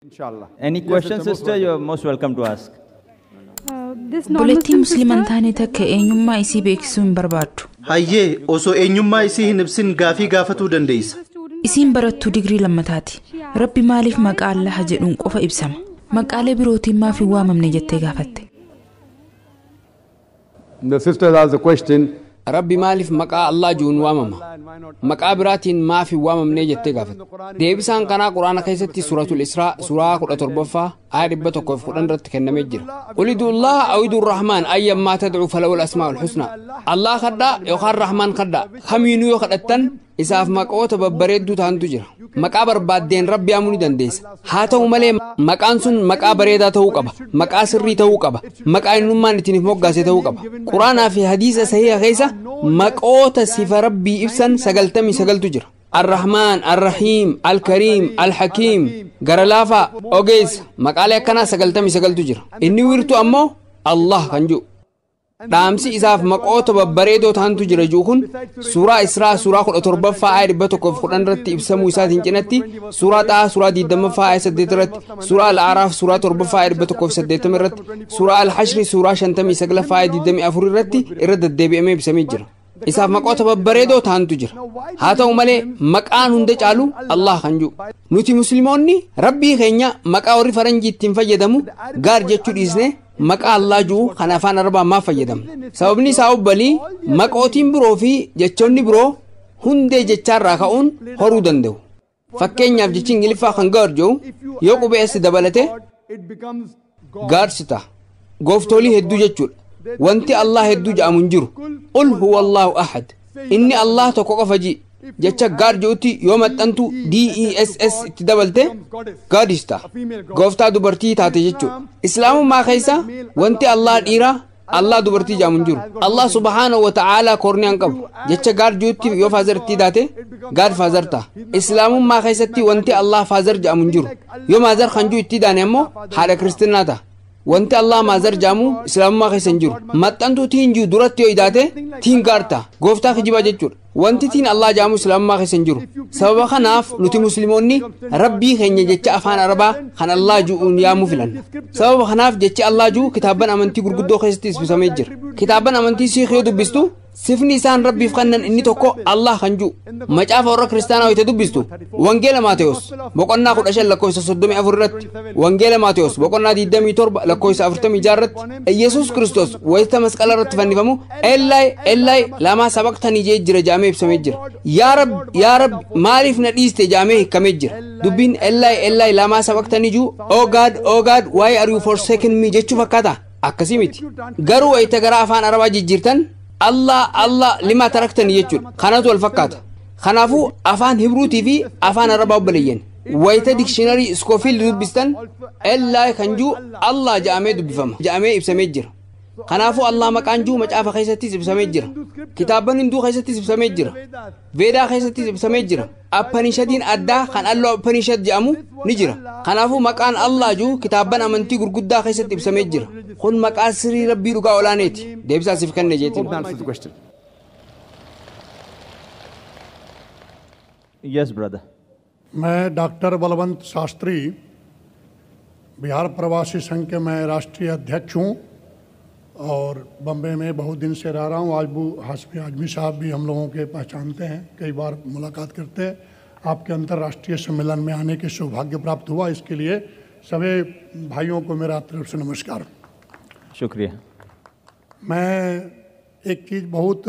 Inshallah. Any Yes, question, sister, most sister? You welcome. are most welcome to ask. This Obboleettiin non-Muslim Musliima hin sister taane takka eenyummaa isii beeksisuu hin barbaaddu. Hayyee, osoo eenyummaa isii hin ibsin gaafii gaafatuu dandeessa. Isiin barattuu digirii lammataati. Rabbi maaliif maqaa Allaha jedhuun qofa ibsama? Maqaalee birootiin maaf hin waamamne jettee gaafatte. The sister asked the question. Rabbi maaliif maqaa Allah ji'uun waamama? Maqaa biraatiin maaf hin waamamne jettee gaafatte. Deebisaan kanaa Quraana keessatti Suuratul Israa suuraa 17ffaa aaya 110 irratti kennamee jira. قل ادعوا الله أو ادعوا الرحمن أيا ما تدعوا فله الأسماء الحسنى. Allah kadhaa yookaan Rahmaan kadhaa kamiinuu yoo kadhattan isaaf maqoota babbareedduu ta'antu jira. Maqaa barbaaddeen Rabbi yaamuu ni dandeessa. Haa ta'u malee, maqaan sun maqaa bareedaa ta'uu qaba. Maqaa sirrii ta'uu qaba. Maqaa innummaan ittiin moggaase ta'uu qaba. Quraanaa fi hadiisa sahiha keessa maqoota sifa Rabbii ibsan 99tu jira. Arrahmaan, Arrahiim, Alkariim, Alhakiim, gara laafaa, ogeessa, maqaalee akkanaa 99tu jira. Inni wiirtu ammoo Allah kan jiru. Dhaamsi isaaf maqoota babbareedoo ta'antu jira jiru kun suuraa Israa suuraa 17ffaa aaya 110 irratti ibsamuu isaatiin cinatti, suuraa Xahaa suuraa 20ffaa aaya 8 irratti, suuraa Al-Aaraaf suuraa 7ffaa aaya 180 irratti, suuraa Al-Hashri suuraa 59ffaa aaya 24 irratti irra deddeebi'amee ibsamee jira. Isaaf maqoota babbareedoo ta'antu jira. Haa ta'u malee, maqaan hunda caalu Allah kan jiru. Nuti Musliimoonni Rabbii keenya maqaa warri faranjii ittiin fayyadamu God jechuu dhiisne maqaa Allah jiru kan afaan Arabaa maaf fayyadamna? Sababni isaa, obbalii, maqootiin biroo fi jechoonni biroo hundee jechaarraa ka'uun horuu danda'u. Fakkeenyaaf, jechi Ingiliffaa kan God jedhu yoo qubee S dabalate gods ta'a. Gooftolii hedduu jechuudha. Wanti Allah hedduu jedhamu hin jiru. قل هو الله أحد. Inni Allah tokko qofa ji. Jecha God jedhutti yoo maxxantu DESS itti dabalte goddess ta'a. Gooftaa dubartii taate jechuudha. Islaamummaa keessa wanti Allah dhiiraa, Allah dubartii jedhamu hin jiru. Allah subhaanahu wa ta'aalaa korniyaan qabu. Jecha God jedhutti yoo father itti taate God father ta'a. Islaamummaa keessatti wanti Allah father jedhamu hin jiru. Yoo mother kan jiru itti daane ammoo haadha kiristinnaa ta'a. Wanti Allah mother jedhamu Islaamummaa keessa hin jiru. Maxxantuu tiin jiru duratti yoo idaate teen God ta'a. Gooftaa kijibaa jechuudha. Wanti teen Allah jedhamu Islaamummaa keessa hin jiru. Sababa kanaaf nuti Musliimoonni Rabbii keenya jecha afaan Arabaa kan Allah ji'uun yaamuu filanna. Sababa kanaaf jechi Allah ji'u kitaabban amantii gurguddoo keessatti ibsamee jira. Kitaabban amantii Siikh yoo dubbistu, sifni isaan Rabbiif kennan inni tokko Allah kan ji'u. Macaafa warra kiristaanaa wayita dubbistu, Wangeela Maatewos boqonnaa 15 lakkoofsa 34 irratti, Wangeela Maatewos boqonnaa 27 lakkoofsa 46 irratti, Iyesuus Kiristoos wayita masqala irratti fannifamu "Ellaay Ellaay lamaa sabaqtanii" jee jira jedhamee ibsamee jira. "Yaa Rabbi, yaa Rabbi, maaliif na dhiiste?" jedhamee hiikamee jira. Dubbiin "Ellaay Ellaay laamaa sabaqtanii" jiru "Oh God, oh God, why are you forsaken me?" jechuu fakkaata. Akkasii miti. Garuu wayita gara afaan Arabaa jijjiirtan "Allah Allah limaa taraktanii" jechuudha. Kanatu wal fakkaata. Kanaafuu afaan Hibruutii fi afaan Arabaa obboleeyyan. Wayita dictionary Scofield dubbistan, Ellaay kan jiru Allah jedhamee dubbifama jedhamee ibsamee jira. Kanaafuu Allah maqaan jiru macaafa keessattis ibsamee jira. Kitaabban Hinduu keessattis ibsamee jira. Veedaa keessattis ibsamee jira. Appanishadiin addaa kan Alloo Appanishad jedhamu ni jira. Kanaafuu maqaan Allah jiru kitaabban amantii gurguddaa keessatti ibsamee jira. Kun maqaa sirrii Rabbii dhugaa olaaneeti. Deebisaa siif kenne jeetiin. Hope that answers the question. Yes, brother. मैं डॉक्टर बलवंत शास्त्री, बिहार प्रवासी संघ के मैं राष्ट्रीय अध्यक्ष हूँ और बम्बे में बहुत दिन से रह रहा हूँ। आज वो हाशमी आजमी साहब भी हम लोगों के पहचानते हैं, कई बार मुलाकात करते हैं। आपके अंतर्राष्ट्रीय सम्मेलन में आने के सौभाग्य प्राप्त हुआ, इसके लिए सभी भाइयों को मेरा तरफ से नमस्कार। शुक्रिया। मैं एक चीज़ बहुत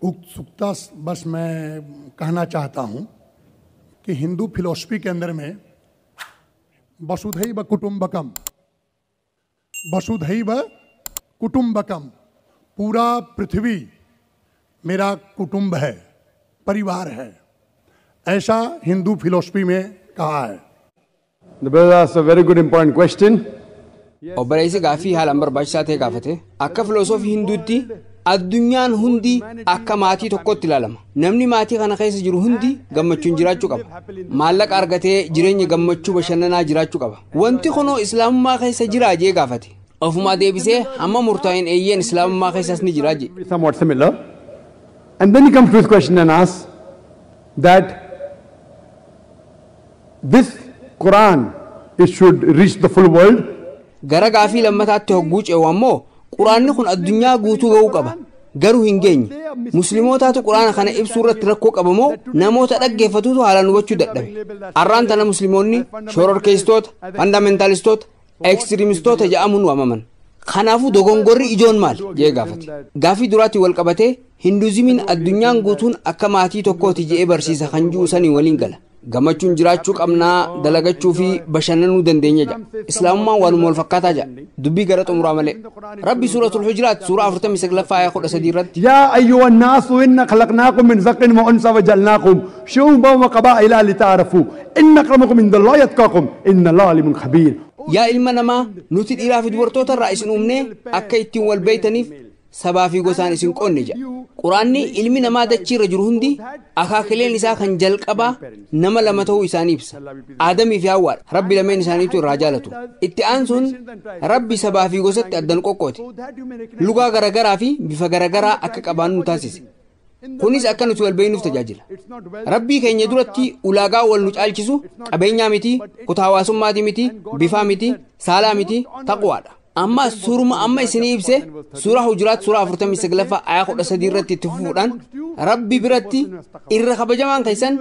उत्सुकता बस मैं कहना चाहता हूँ कि हिंदू फिलोसफी के अंदर में वसुधैव कुटुंबकम, वसुधैव कुटुंबकम, पूरा पृथ्वी मेरा कुटुंब है, परिवार है, ऐसा हिंदू फिलोसफी में कहा है। The brother asked a very good, important question. Obboleessi gaaffii haalaan barbaachisaa ta'e gaafate. Akka filosoofii Hinduutti addunyaan hundi akka maatii tokkotti ilaalama. Namni maatii kana keessa jiru hundi gammachuun jiraachuu qaba. Maallaqa argatee jireenya gammachuu bashannanaa jiraachuu qaba. Wanti kunoo Islaamummaa keessa jiraa jee gaafate. Ofumaa deebisee hamma murtaa'een eeyyeen, Islaamummaa keessas ni jiraa jee. Somewhat similar. And then he comes to his question and asks that this Quran It should reach the full world. Gara gaafii lammataatti hogguu ce'u ammoo quraanni kun addunyaa guutuu ga'uu qaba. Garuu hin geenye. Muslimootaatu quraana kana ibsuu irratti rakkoo qaba moo namoota dhaggeeffatutu haalaan hubachuu dadhabe? Arraan tana musliimoonni shororkeessitoota, fandaamentaalistoota, ekstiriimistoota jedhamuun waamaman. Kanaafuu dogongorri ijoon maali? Jee gaafate. Gaafii duraatti wal qabatee Hinduuzimiin addunyaan guutuun akka maatii tokkooti je'ee barsiisa kan jiru sanii waliin gala. Gammachuun jiraachuu qabnaa, dalagachuu fi bashannanuu dandeenya jedha. Islaamummaan waanuma wal fakkaataa jedha. Dubbii gara xumuraa malee. Rabbi suuratul Hujuraat suuraa 49 aayaa 13 irratti يا أيها الناس إنا خلقناكم من ذكر وأنثى وجعلناكم شعوبا وقبائل لتعارفوا إن أكرمكم عند الله أتقاكم إن الله عليم خبير. Yaa ilma namaa, nuti dhiiraa fi dubartoota irraa isin uumnee akka ittiin wal beeytaniif sabaa fi gosaan isin qoonne jedha. Quraanni ilmi namaa dachii irra jiru hundi akaakileen isaa kan jalqabaa nama lama ta'uu isaanii ibsa. Aadamii fi Hawwaadha. Rabbi lameen isaaniitu irraa jaalatu. Itti aansuun Rabbi sabaa fi gosatti addan qoqqoote. Lugaa garagaraa fi bifa garagaraa akka qabaannu nu taasise. Kunis akka nuti wal beeknuuf tajaajila. Rabbii keenya duratti ulaagaa wal nu caalchisu qabeenyaa miti, kutaa hawaasummaatii miti, bifaa miti, saalaa miti, taqwaadha. Amma suuruma amma isinii ibse suuraa Hujuraat suuraa 49 aayaa 13 irratti itti fufuudhaan Rabbi biratti irra kabajamaan keessan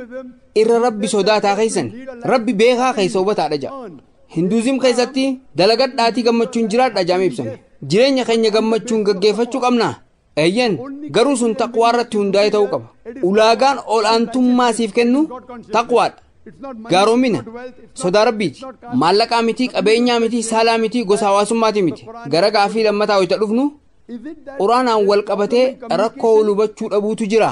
irra Rabbi sodaataa keessan Rabbi beekaa keessa hubataadha jedha. Hinduuzim keessatti dalagadhaatii gammachuun jiraadha jedhamee ibsame. Jireenya keenya gammachuun gaggeeffachuu qabna. Eeyyan, garuu sun taqwaa irratti hundaa'ee ta'uu qaba. Ulaagaan ol'aantummaa siif kennu taqwaadha. Gaaromina sodaa Rabbiiti. Maallaqaa miti, qabeenyaa miti, saalaa miti, gosa hawaasummaati miti. Gara gaafii lammataa wayita dhufnu quraanaan wal qabatee rakkoo wal hubachuu dhabuutu jira.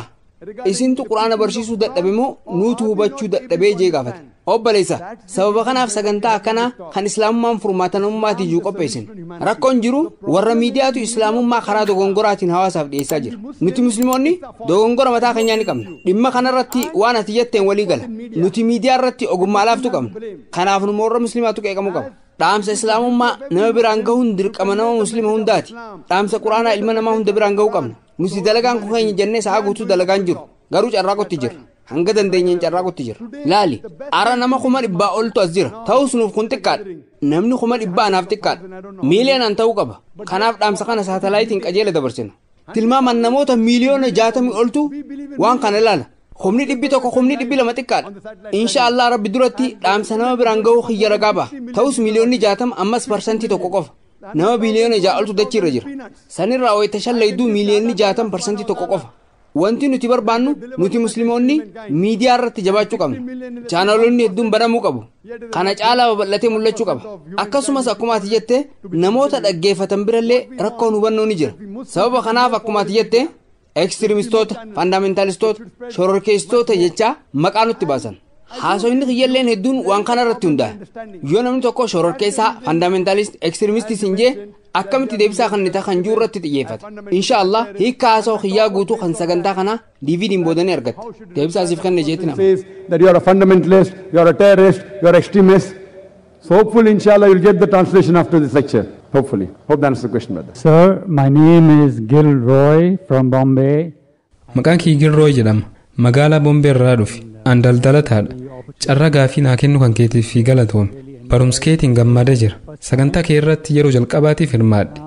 Isintu quraana barsiisuu dadhabe moo nuutu hubachuu dadhabee jee gaafate. Obboleessa, sababa kanaaf sagantaa akkanaa kan islaamummaan furmaata namummaatii jiru qopheessine. Rakkoon jiru warra miidiyaatu islaamummaa karaa dogongoraatiin hawaasaaf dhiyeessaa jira. Nuti musliimoonni dogongora mataa keenyaa ni qabna. Dhimma kanarratti waan ati jetteen walii gala. Nuti miidiyaa irratti ogummaa laaftu qabna. Kanaaf nu warra musliimaatu qeeqamuu qaba. Dhaamsa islaamummaa nama biraan gahuun dirqama nama muslima hundaati. Dhaamsa quraanaa ilma namaa hunda biraan gahuu qabna. Nuti dalagaan kun keenya jennee sa'a guutuu dalagaan jiru. Garuu carraaqutti jira. Hanga dandeenyeen carraaqutti jira. Laali, ara nama 100,000 oltu as jira. Ta'us nuuf kun xiqqaadha. Namni 100,000 anaaf xiqqaadha. Miiliyoonaan ta'uu qaba. Kanaaf dhaamsa kana saatalaayitiin qajeela dabarsina. Tilmaamaan namoota 60,000,000 oltu waan kana ilaala. 100,000 200,000 xiqqaadha. Insha Allah Rabbi duratti dhaamsa nama biraan gahuu xiyya ragaa ba'a. Ta'us 60,000,000 ammas 1% qofa. Nama 6 biliyoona oltu dachii irra jira. Sanirraa wayita shallayduu 60,000,000 1% qofa. Wanti nuti barbaannu nuti musliimoonni miidiyaa irratti jabaachuu qabna. Chaanaloonni hedduun banamuu qabu. Kana caalaa babal'atee mul'achuu qaba. Akkasumas akkuma ati jette namoota dhaggeeffatan birallee rakkoon hubannoo ni jira. Sababa kanaaf akkuma ati jette ekstiriimistoota, fandaamentaalistoota, shororkeessitoota jechaa maqaa nutti baasan. Haasofni kiyyalleen hedduun waan kana irratti hundaa'a. Yoo namni tokko shororkeessaa, fandamentaalist, ekstiriimistii siin jee akkamitti deebisaa kan kan jiru irratti xiyyeeffata. Insha Allah hiikka haasawaa kiyyaa guutuu kan sagantaa kanaa DVD'n boodanii argatta. Deebisaa siif kenne jeetti nama. Says that you are a fundamentalist, you are a terrorist, you are extremist. So hopefully, inshallah, you'll get the translation after this lecture. Hopefully. Hope that answers the question, brother. Sir, my name is Gil Roy from Bombay. Maqaan kiyya Gil Roy jedhama. Magaalaa Bombay irraa dhufe. An daldalataadha. Carraa gaafii naa kennu kan keetiif fi galatoome. Barumsa keetiin gammadee jira. Sagantaa kee irratti yeroo jalqabaatiif hirmaadhe.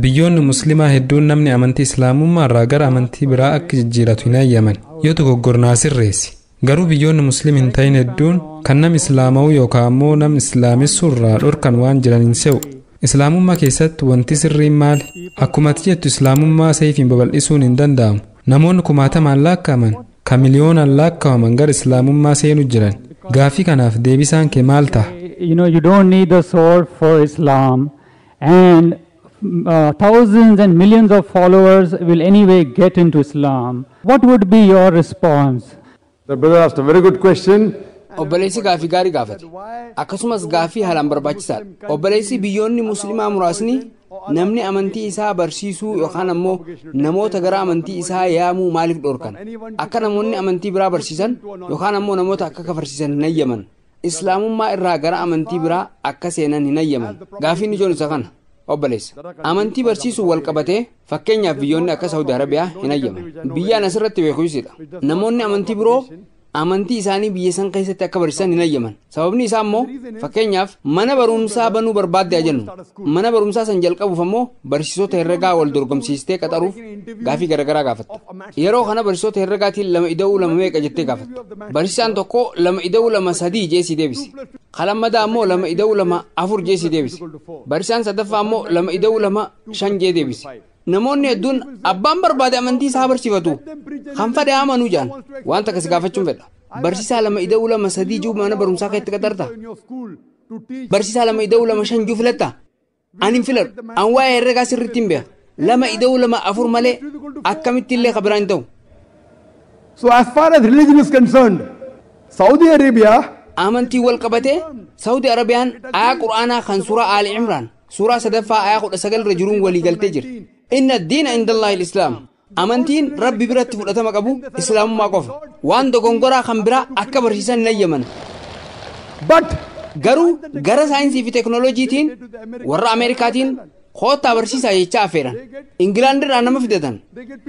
Biyyoonni musliimaa hedduun namni amantii islaamummaa irraa gara amantii biraa akka jijjiiratu hin ayyaman. Yoo dogoggornaa sirreessi. Garuu biyyoonni musliim hin ta'in hedduun kan nam islaama'uu yookaan ammoo nam islaamessuu irraa dhorkan waan jiran hin se'u. Islaamummaa keessatti wanti sirriin maali? Akkuma ati jettu islaamummaa seefiin babal'isuun hin danda'amu. Namoonni kumaatamaan lakkaa'aman kan miliyoonaan lakkaa'aman gara islaamummaa seenu jiran. Gaafii kanaaf deebisaan kee maal ta'a? You know, you don't need the sword for Islam, and thousands and millions of followers will anyway get into Islam. What would be your response? The brother asked a very good question. Obboleessi gaafii gaarii gaafate. Akkasumas gaafii haalaan barbaachisaadha. Obboleessi biyyoonni musliimaa muraasni namni amantii isaa barsiisuu yookaan ammoo namoota gara amantii isaa yaamuu maaliif dhorkan? Akka namoonni amantii biraa barsiisan yookaan ammoo namoota akka kafarsiisan hin ayyaman. Islaamummaa irraa gara amantii biraa akka seenan hin ayyaman. Gaafiin ijoon isa kana. Obboleessa, amantii barsiisuu wal qabatee fakkeenyaaf biyyoonni akka Saawudi Arabiyaa hin ayyaman. Biyyaan asirratti beeku isidha. Namoonni amantii biroo Amantii isaanii biyya san keessatti akka barsiisan hin ayyaman. Sababni isaa immoo, fakkeenyaaf, mana barumsaa banuu barbaadde jennu. Mana barumsaa san jalqabuuf ammoo barsiisota herregaa wal dorgomsiistee qaxaruuf gaafii garaagaraa gaafatta. Yeroo kana barsiisota herregaatiin 2 ida'uu 2 meeqa jettee gaafatta. Barsiisaan tokko 2 ida'uu 2 3 jee si deebise. Kalammadaa ammoo 2 ida'uu 2 4 jee si deebise. Barsiisaan sadaffaa ammoo 2 ida'uu 2 5 jee deebise. Namoonni hedduun abbaan barbaade amantii isaa barsiifatu kan fedhe amanuu jaan waan takka si gaafachuun fedha. Barsiisaa 2 ida'uu 2 3 juu mana barumsaa keessatti qaxarta. Barsiisaa 2 ida'uu 2 5 juu filatta. Ani hin filadhu. An waa'ee herregaa sirriitti hin beeka. 2 ida'uu 2 4 malee akkamitti illee kabiraan hin ta'u. So as far as religion is concerned, Saudi Arabia amantii wal qabatee Saudi Arabiyaan ayaa Qur'aanaa kan suuraa Aali Imraan suuraa 3ffaa ayaa 19 irra jiruun walii galtee jirti. Inna diina indallahi islaam. Amantiin Rabbi biratti fudhatama qabu islaamummaa qofa. Waan dogongoraa kan biraa akka barsiisan hin ayyaman. But garuu gara saayinsii fi teekinooloojiitiin warra Ameerikaatiin koottaa barsiisaa jechaa affeeran. Ingilaand irraa nama fidatan.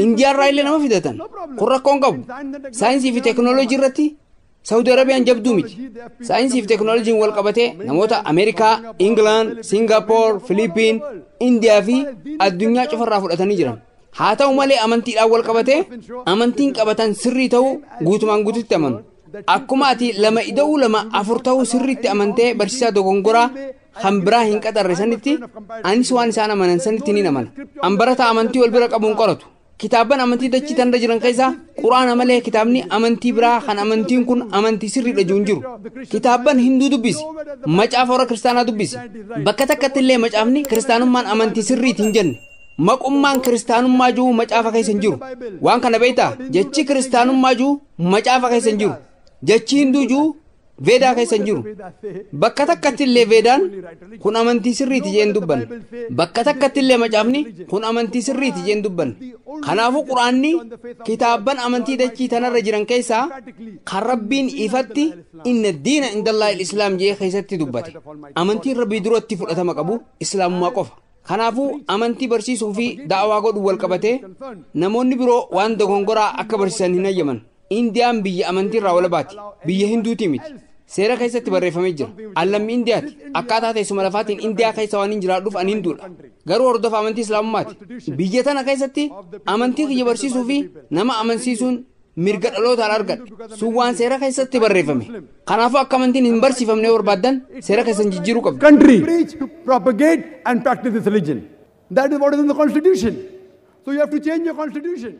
Indiyaa irraa illee nama fidatan. Kun rakkoon qabu. Saayinsii fi teekinooloojii irratti Saudi Arabiyaan jabduu miti. Saayinsii fi teekinooloojiin wal qabatee namoota Ameerikaa, Ingilaand, Singapoor, Filiipiin, Indiyaa fi addunyaa cufarraa fudhatanii jiran. Haa ta'u malee amantiidhaan wal qabatee amantiin qabatan sirrii ta'uu guutumaan guututti amanu. Akkuma ati 2 ida'uu 2 4 ta'uu sirriitti amantee barsiisaa dogongoraa kan biraa hin qaxarre sanitti anis waan isaan amanan sanitti ni amana. An barataa amantii wal bira qabuun qoratu. Kitaabban amantii dachii tanarra jiran keessaa Quraana malee kitaabni amantii biraa kan amantiin kun amantii sirriidha jiru hin jiru. Kitaabban Hinduu dubbisi, macaafa warra kiristaanaa dubbisi. Bakka takkatti illee macaafni kiristaanummaan amantii sirriiti hin jenne. Maqummaan kiristaanummaa jiru macaafa keessa hin jiru. Waan kana beektaa? Jechi kiristaanummaa jiru macaafa keessa hin jiru. Jechi Hinduu jiru Veedaa keessa hin jiru. Bakka takkatti illee Veedaan kun amantii sirriiti jeen dubbanne. Bakka takkatti illee macaafni kun amantii sirriiti jeen dubbanne. Kanaafuu Quraanni kitaabban amantii dachii tanarra jiran keessaa kan Rabbiin ifatti inna diina indallahi islaam jee keessatti dubbate. Amantiin Rabbii duratti fudhatama qabu islaamummaa qofa. Kanaafuu amantii barsiisuu fi da'awaa godhuu wal qabatee namoonni biroo waan dogongoraa akka barsiisan hin ayyaman. Indiyaan biyya amantii irraa walabaati. Biyya Hinduutii miti. Seera keessatti barreeffamee jira. Allammi Indiyaati. Akkaataa teessuma lafaatiin Indiyaa keessa waan hin jiraadhuuf ani Hinduudha. Garuu hordofa amantii Islaamummaati. Biyya tana keessatti amantii kiyya barsiisuu fi nama amansiisuun mirga dhalootaan argadhe. Sun waan seera keessatti barreeffame. Kanaafuu akka amantiin hin barsiifamne yoo barbaaddan seera keessan jijjiiruu qabdu. Country preach to propagate and practice this religion. That is what is in the constitution. So you have to change your constitution.